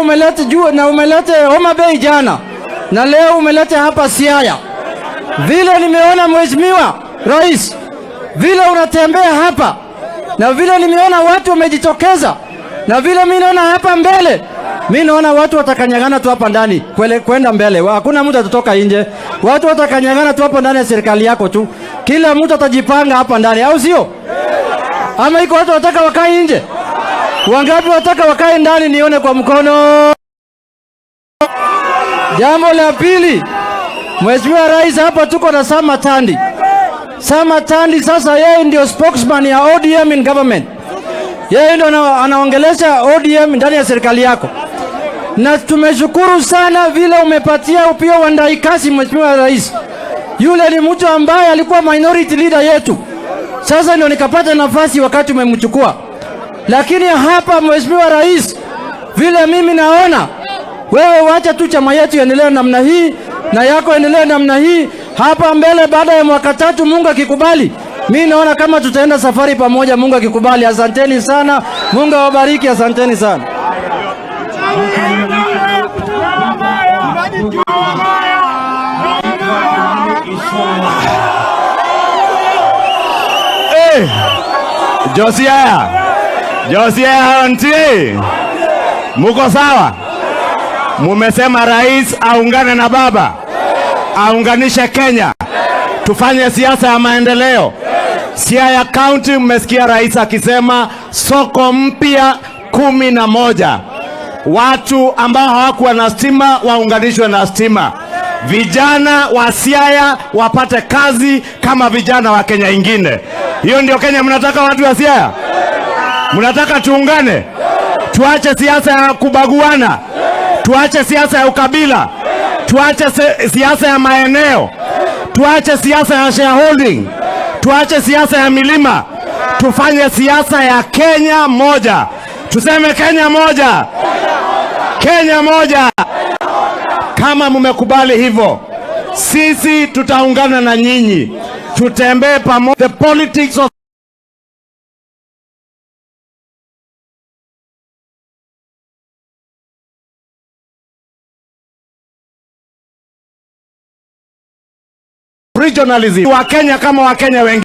umeleta juu na umeleta Homa Bay jana, na leo umeleta hapa Siaya. Vile nimeona Mheshimiwa Rais, vile unatembea hapa na vile nimeona watu wamejitokeza na vile mimi naona hapa mbele, mimi naona watu watakanyagana tu hapa ndani kwenda mbele. Hakuna mtu atatoka nje. Watu watakanyagana tu hapa ndani ya serikali yako tu. Kila mtu atajipanga hapa ndani, au sio? Ama iko watu wataka wakae nje? Wangapi wataka wakae ndani? Nione kwa mkono. Jambo la pili, Mheshimiwa Rais, hapa tuko na Sam Atandi. Sam Atandi sasa yeye ndio spokesman ya ODM in government. Yeye ndio anaongelesha ODM ndani ya serikali yako. Na tumeshukuru sana vile umepatia Opiyo Wandayi kazi, Mheshimiwa Rais. Yule ni mtu ambaye alikuwa minority leader yetu. Sasa ndio nikapata nafasi wakati umemchukua. Lakini hapa Mheshimiwa Rais, vile mimi naona wewe wacha tu chama yetu iendelee namna hii na yako endelee namna hii. Hapa mbele baada ya mwaka 3 Mungu akikubali, mimi naona kama tutaenda safari pamoja, Mungu akikubali. Asanteni sana, Mungu awabariki, asanteni sana. Hey, Josiah, Josiah auntie, muko sawa? Mumesema rais aungane na baba, aunganishe Kenya, tufanye siasa ya maendeleo. Siaya County, mmesikia rais akisema soko mpya 11, watu ambao hawakuwa na stima waunganishwe na stima, vijana wa Siaya wapate kazi kama vijana wa Kenya ingine. Hiyo ndio Kenya mnataka watu wa Siaya? Mnataka tuungane, tuache siasa ya kubaguana, tuache siasa ya ukabila, tuache siasa ya maeneo, tuache siasa ya shareholding, tuache siasa ya milima, tufanye siasa ya Kenya moja. Tuseme Kenya moja, Kenya moja. Kama mmekubali hivyo, sisi tutaungana na nyinyi, tutembee pamoja. The politics of regionalism wa Kenya kama Wakenya wengi.